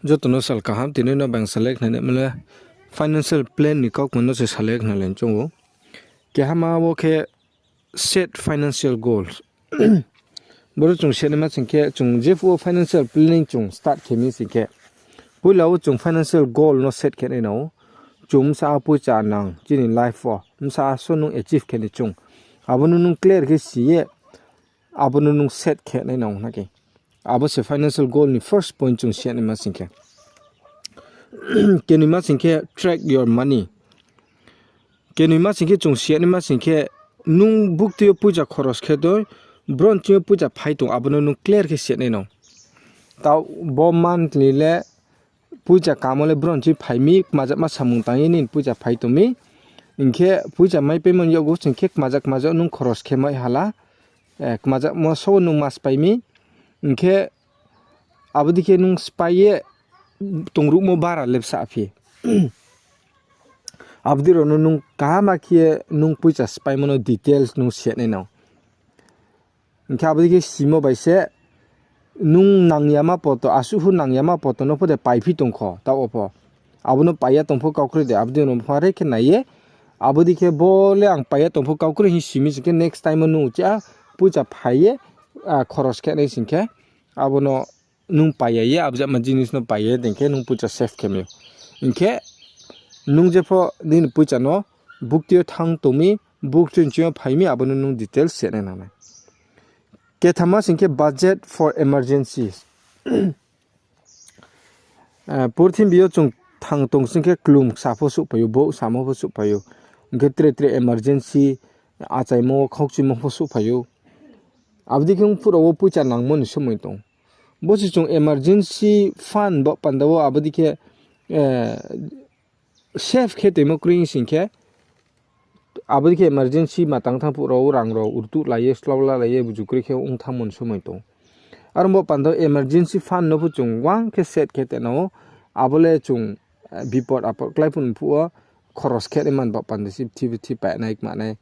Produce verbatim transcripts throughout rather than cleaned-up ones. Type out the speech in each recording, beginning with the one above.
Joto no sal kaham, tini no bang salai khnanai mle financial plan ni kaukma no se salai khnalai choung ou. Kehama wo khe set financial goals. Boro chung set naima sing khe, chung jephuh wo financial planning chung start khe mi sing khe, poila wo chung financial goal no set khe nai nang ou. Chung bsa a poicha nang chini life wo, bsa a so nung achieve khe ni chung. Abo no nung clear khe si ye, abo no nung set khe nai nang ou na khe. Abo se financial goal ni first point chung set naima sing khe. Kenoima sing khe track your money. Kenoima sing khe chung set naima sing khe, nung buktui yo poicha khoros khe toi, bron ching yo poicha phai tong, abo no nung clear khe set nai nang ou. Taoh bo monthly le poicha kamo le bron ching phai mi, kmajagma samung tang ye nini poicha phai tong mi. Hing khe poicha maipaimo ni yakgu sing khe kmajak kmajak nung khoros khe mai hala, kmajagmo so nung ma spai mi. Hing khe abo dei khe nung spai ye tongruhmo bara le bsa phi. Abo dei rao no nung kaham khe ye nung poicha spaimo no details nung set nai nang ou. Hing khe abo dei khe simo bai se nung nangyama poto, asuh pho nangyama poto no pho de paiphi tong kho, taoh wo pho. Abo no pai ya tong pho kau kroi de, abo dei no pho are khe nai ye. Abo dei khe bo le ang pai ya tong pho kau kroi hing simi sing khe next time wo nung uchih a poicha phai ye, khoros khe nai sing khe, abo no nung pai ya ye, abo jama jinis no pai ye, dei khe nung poicha save khe mai ou. Hing khe nung jepho nini poicha no buktui yo thanng tong mi, buktui nching yo phai mi, abo no nung details set nai nang nai. Kethama sing khe budget for emergencies. Purthimbi yo chung thanng tong sing khe klum ksa pho souhphai ou, bouh samo pho souhphai ou. Hing khe tre tre emergency, achaimo wo khaukchimo pho souhphai ou. Abo dei khe ongphuh rao wo poicha nangmo ni somoi tong. Bo se chung emergency fund bo panda wo abo dei khe save khe toimo kroi sing khe, abo dei khe emergency ma tang thanng phuh rao rang rao rtuh lai ye, slaulalai ye, buju kroi khe ong thanngmo ni somoi tong. Aro bo panda wo emergency fund no pho chung uang khe set khe tong nang ou, abo le chung bipot apot klái phuh ni phuh wo khoros khe nai man baoh panda se, bthi bthi painai kmanai.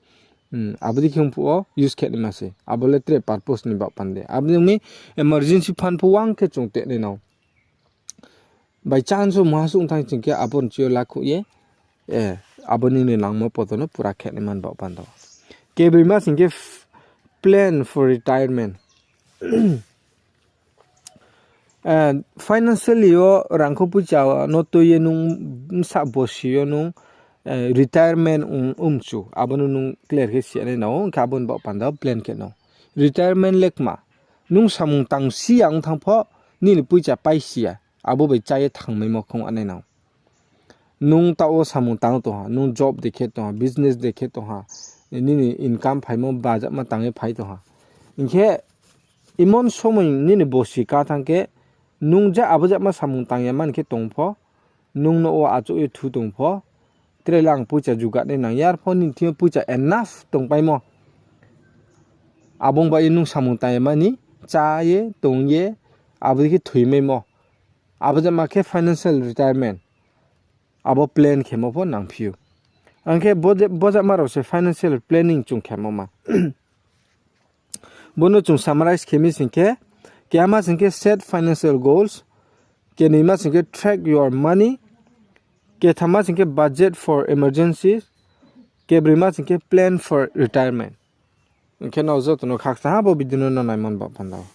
Abo dei khe ong phuh wo use khe naima se. Abo le tre purpose ni baoh panda. Abo dei mi emergency fund pho uang khe chung tong nai nang ou. By chance wo mungha suh ong thanng sing khe abo nching yo lakhouh ye, abo nini nangmo poto no pura khe nai man baoh panda. Kebroima sing khe plan for retirement. Financially yo rangkho poicha no tui ye nung bsa bosi yo nung retirement ong mchu, abo no nung clear khe si nai nang ou, hing khe abo ni baoh panda plan khe nang ou. Retirement le kma, nung samung tang si ya ong thanng pho, nini poicha pai si ya, abo bai chá ye thangmaimo khong nai nang ou. Nung taoh wo samung tang tong ha, nung job dei khe tong ha, business dei khe tong ha, nini income phaimo bajama tang ye phai tong ha. Hing khe imon somoi nini bosi ká thanng khe, nung ja abo jama samung tang ya man khe tong pho, nung nouh wo achouh ye thu tong pho, tre le ang poicha jugat nai nang ya, arpho nini thing yo poicha enough tongpaimo. Abo ong ba ye nung samung tang ya mani, chá ye, tong ye, abo dei khe thoimaimo. Abo jama khe financial retirement. Abo plan khemo pho nangphi ou. Ang khe bo jama rao se financial planning chung khemo ma. Bo no chung summarize khe mi sing khe, kehama sing khe set financial goals, kenoima sing khe track your money, kethama sing khe budget for emergencies, kebroima sing khe plan for retirement. Hing khe nrao joto no khakchang ha bo video no nai man baoh panda wo.